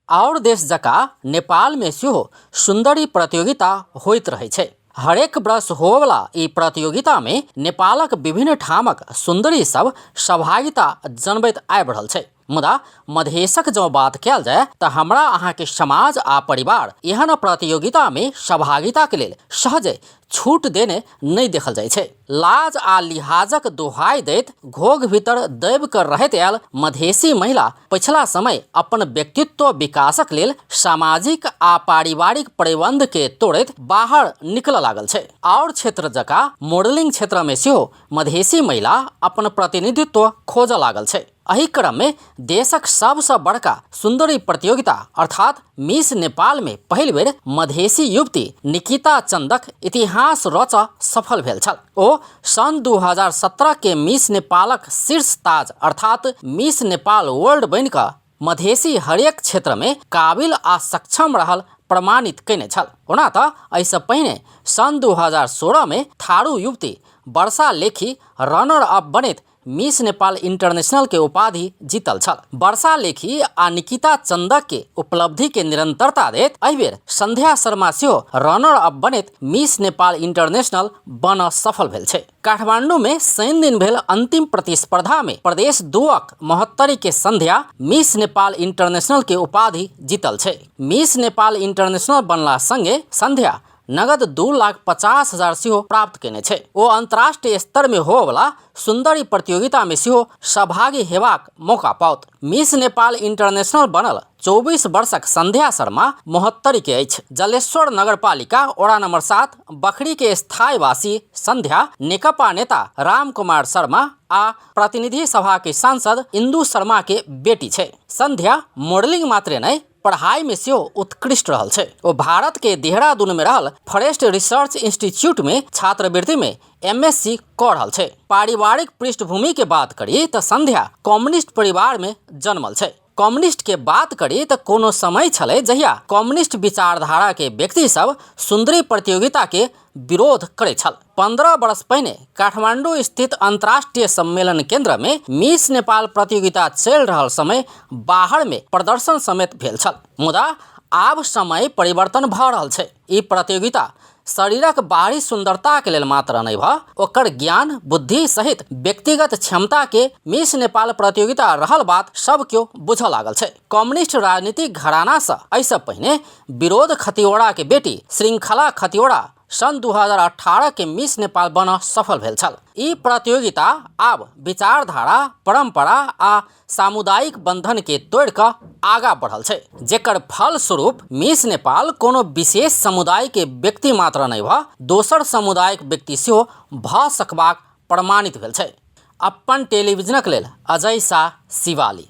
आओर देश जकाँ नेपालमे सेहो सुन्दरी प्रतियोगिता होइत रहै छै। हरेक वर्ष होवला ई प्रतियोगितामे नेपालक विभिन्न ठामक सुन्दरी सब सहभागिता जनबैत आबि रहल छै। मुदा मधेशक जँ बात कयल जाय तऽ हमरा अहाँके समाज आ परिवार एहन प्रतियोगितामे सहभागिताके लेल सहजे छूट देने नहि देखल जाइ छै। लाज आ लिहाजक दोहाइ दैत घोघ भीतर दबि कऽ रहैत आयल मधेशी महिला पछिला समय अपन व्यक्तित्व विकासक लेल सामाजिक आ पारिवारिक प्रतिबंध के तोड़ैत बाहर निकलऽ लागल छै। आओर क्षेत्र जकाँ मॉडलिंग क्षेत्र मे सेहो मधेशी महिला अपन प्रतिनिधित्व खोजऽ लागल छै। एहि क्रम में देशक सबसँ बड़का सुंदरी प्रतियोगिता अर्थात मिस नेपाल में पहिल बेर मधेसी युवती निकिता चंदक इतिहास रचऽ सफल भेल छल। ओ सन 2017 के मिस नेपालक शीर्ष ताज अर्थात मिस नेपाल वर्ल्ड बनि कऽ मधेसी हरेक क्षेत्र में काबिल आ सक्षम रहल प्रमाणित कयने छल। ओना तऽ एहिसँ पहिने सन 2016 में थारू युवती वर्षा लेखी रनर अप बनैत मिस नेपाल इंटरनेशनल के उपाधि जीतल छल। वर्षा लेखी आ निकिता चंदक के उपलब्धि के निरंतरता दैत एहि बेर संध्या शर्मा सेहो रनर अप बनैत मिस नेपाल इंटरनेशनल बनऽ सफल भेल छै। काठमांडू में शनि दिन भेल अंतिम प्रतिस्पर्धा में प्रदेश 2 महोत्तरी के संध्या मिस नेपाल इंटरनेशनल के उपाधि जीतल छै। मिस नेपाल इंटरनेशनल बनला संगे संध्या नगद 2,50,000 सेहो प्राप्त कयने छै। ओ अंतर्राष्ट्रीय स्तर में होवला सुंदरी प्रतियोगिता में सेहो सहभागी हेबाक मौका पाओत। मिस नेपाल इंटरनेशनल बनल 24 वर्षक संध्या शर्मा महोत्तरी के अछि। जलेश्वर नगरपालिका वडा नंबर 7 बखरी के स्थायीवासी संध्या नेकपा नेता राम कुमार शर्मा आ प्रतिनिधि सभा के सांसद इंदु शर्मा के बेटी छै। संध्या मॉडलिंग मात्रे नहि पढ़ाई में सेहो उत्कृष्ट रहल छै। ओ भारत के देहरादून में रहल फॉरेस्ट रिसर्च इंस्टीट्यूट में छात्रवृत्ति में एमएससी क रहल छै। पारिवारिक पृष्ठभूमि के बात करी त संध्या कम्युनिस्ट परिवार में जन्मल छै। कम्युनिस्ट के बात करी त कोनो समय छलै जहिया कम्युनिस्ट विचारधारा के व्यक्ति सब सुंदरी प्रतियोगिता के विरोध करै छल। 15 वर्ष पहिने काठमांडू स्थित अंतर्राष्ट्रीय सम्मेलन केंद्र में मिस नेपाल प्रतियोगिता चलि रहल समय बाहर में प्रदर्शन समेत भेल छल। मुदा आब समय परिवर्तन भऽ रहल छै। ई प्रतियोगिता शरीरक बाहरी सुंदरता के लेल मात्र नहि भऽ ओकर ज्ञान बुद्धि सहित व्यक्तिगत क्षमता के मिस नेपाल प्रतियोगिता रहल बात सब केओ बुझऽ लागल छै। कम्युनिस्ट राजनीतिक घराना सँ एहिसँ पहिने विरोध खतिवड़ा के बेटी श्रृंखला खतिवड़ा सन 2018 के मिस नेपाल बनऽ सफल भेल छल। ई प्रतियोगिता आब विचारधारा, परंपरा आ सामुदायिक बंधन के तोड़ि कऽ आगा बढ़ल छै, जेकर फलस्वरूप मिस नेपाल कोनो विशेष समुदाय के व्यक्ति मात्र नहि भऽ दोसर समुदायक व्यक्ति सेहो भऽ सकबाक प्रमाणित भेल छै। अपन टेलीविजनक लेल अजय शाह, शिवाली।